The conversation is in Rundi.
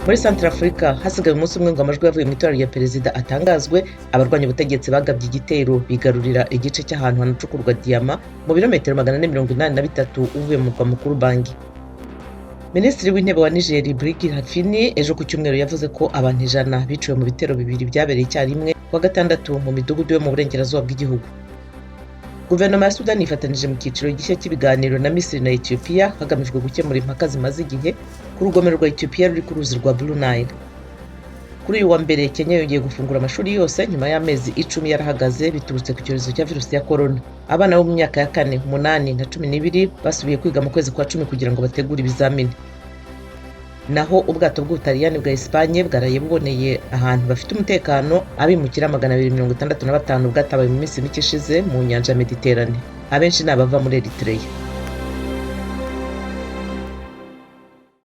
Muri Centrafrica, hasigaye umunsi umwe ngo amajwi yavuye mu itora rya perezida atangazwe, abarwanya ubutegetsi bagabye igitero bigarurira igice cy'ahantu hanacukurwa diyama mu birometero 483 uvuye mu murwa mukuru Bangui. Minisitiri w'Intebe wa Niger, Brigi Rafini, ejo ku cyumweru yavuze ko abantu 100 biciwe mu bitero bibiri byabereye icyarimwe kuwa gatandatu mu midugudu yo mu burengerazuba bw'igihugu. Guverinoma ya Sudani yifatanije mu cyiciro gishya cy'ibiganiro na Misiri na Ethiopia hagamijwe gukemura impaka zimaze igihe ku rugomero rwa Ethiopia ruri ku ruzi rwa Blue Nile. Kuri uyu wa mbere, Kenya yongeye gufungura amashuri yose nyuma y'amezi 10 yarahagaze biturutse ku cyorezo cya virusi ya corona. Abana bo mu myaka ya 4, 8 na 12 basubiye kwiga mu kwezi kwa 10 kugira ngo bategure ibizamini. Naho ubwato bw'Ubutaliyani bwa Esipanye bwaraye buboneye ahantu bafite umutekano abimukira 265 bwatabaye mu minsi mike ishize mu nyanja ya Mediterane. Abenshi ni abava muri Eritrea.